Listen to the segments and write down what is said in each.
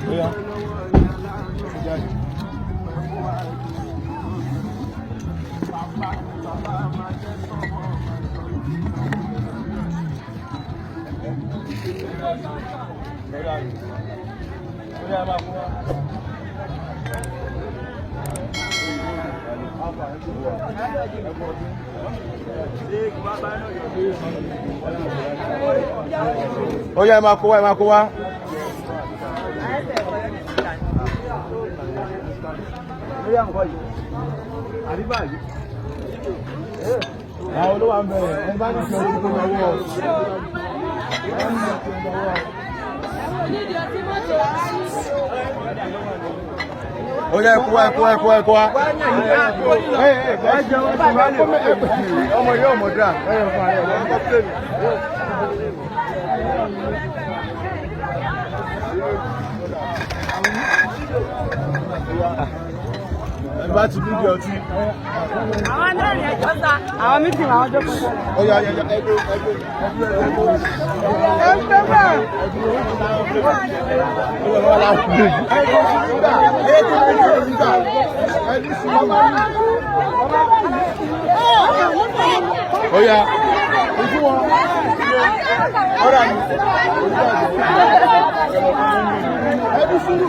Bóyá. Jáde. Bóyá máa fún wa. Ó yá, ẹ máa kó wá, ẹ máa kó wá. Àwọn olówó ń bẹ̀rẹ̀, ẹni bá ní kí ọdún kó lọ́wọ́. Ó yá, ẹ kó wá, ẹ kó wá, ẹ kó wá, ẹ kó wá. Ọmọ yóò mọ̀ dá. Ẹni bá ti níbi ọtí. Àwọn náà rìn ẹjọ́ sá. Àwọn mítìn àwọn jókòó. Ó yá, yá, yá, ẹgbẹ́ ẹgbẹ́ Ẹ ń gbé bẹ́ẹ̀. Ó yá, ojú wọn. Ọ̀rọ̀ àmì. Ẹbí sùúrù.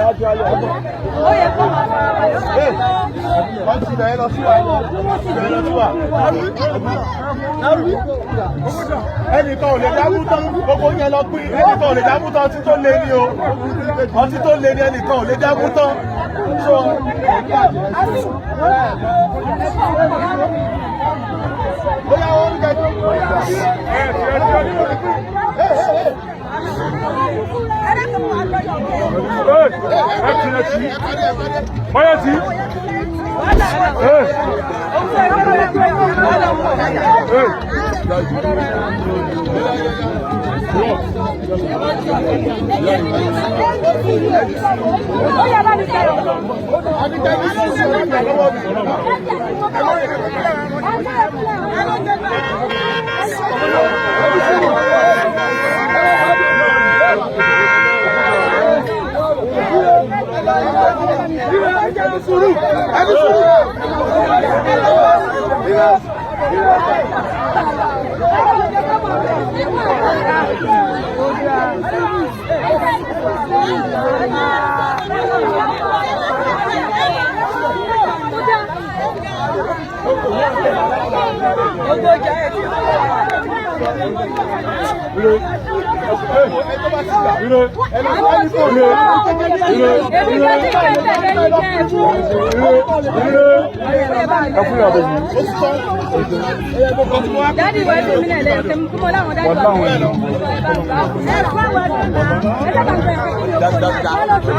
Ó yẹ kó máa fara balẹ̀. Wọ́n ti bẹ̀rẹ̀ lọ sí wa. Bẹ̀rẹ̀ lọ sí wa. Ẹnìkan ò lè dámú tán, gbogbo yẹn lọ pín. Ẹnìkan ò lè dámú tán, ọtí tó lé ní o. Ọtí tó lé ní ẹnìkan ò lè dámú tán. So, bóyá wọ́n ń gẹ̀dú. Báyọ̀tì. Ó yẹ bá mi sọ̀rọ̀. Ẹni sùúrù! Ẹni sùúrù! Èmi kan ti fẹ́ tẹ̀lé yín jẹ́ ẹ̀fún. Ẹ fún yàrá yìí. Dádì wa ẹbí mi náà lẹ́yìn tẹ́mi kúmọ́ láwọn dádì wa. Ẹ fún àwọn ẹbí mi. Ẹ sábà ń bẹ̀rẹ̀ fún mi. Ẹ lọ sí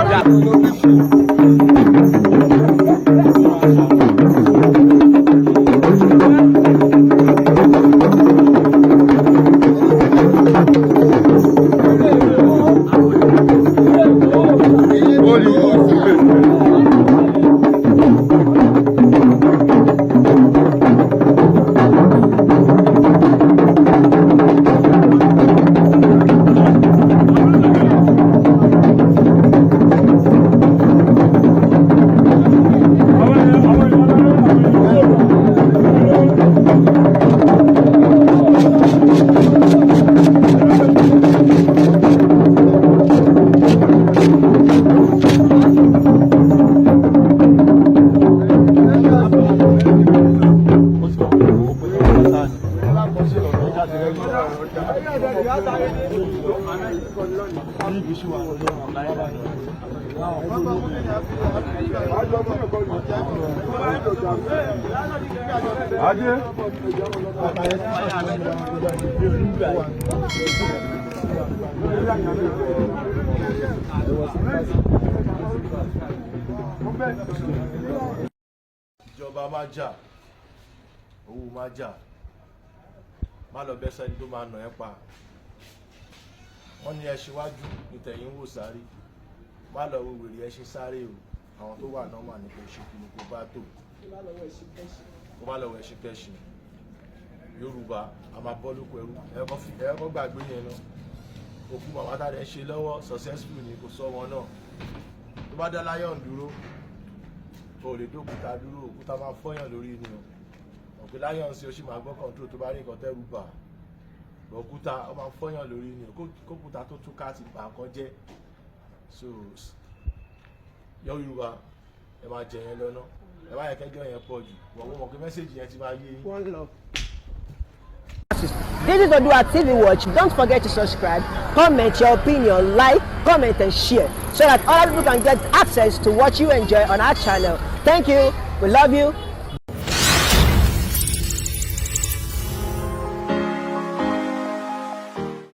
Ajé. Ìjọba má jà, owó má jà, má lọ bẹ́ sẹ́ni tó máa nà ẹ́ pa. Wọ́n ní ẹṣin wájú ní tẹ̀yìn wò sáré, má lọ wo wèrè ẹṣin sáré o. Àwọn tó wà nọ́mà ní kò ṣe kí ni kò bá tò. Kó má lọ wẹ̀ ṣe kẹ́ṣin. Yorùbá, a máa bọ́ lóko ẹrú. Ẹ kọ́ gbàgbé yẹn náà. Òkú màmá tá a dẹ̀ ń ṣe lọ́wọ́ successful ni, kò sọ wọn náà. Tó bá dá lion dúró, o lè dókúta dúró. Òkúta máa fọyàn lórí ni o. Ọ̀pẹ lion sí, o sì máa gbọ́ control. Tó bá rí nǹkan tẹ́rù bà, òkúta ó máa fọyàn lórí ni o. Kókúta tó túká ti bà nǹkan jẹ́. So Yorùbá, ẹ máa jẹ yẹn lọ́nà. Ẹ má yẹ kẹjọ yẹn pọ̀ jù. Wọ́n mọ̀ pé message yẹn ti máa yé yín. One love. This is Odua TV Watch. Don't forget to subscribe, comment your opinion, like, comment, and share so that other people can get access to what you enjoy on our channel. Thank you. We love you.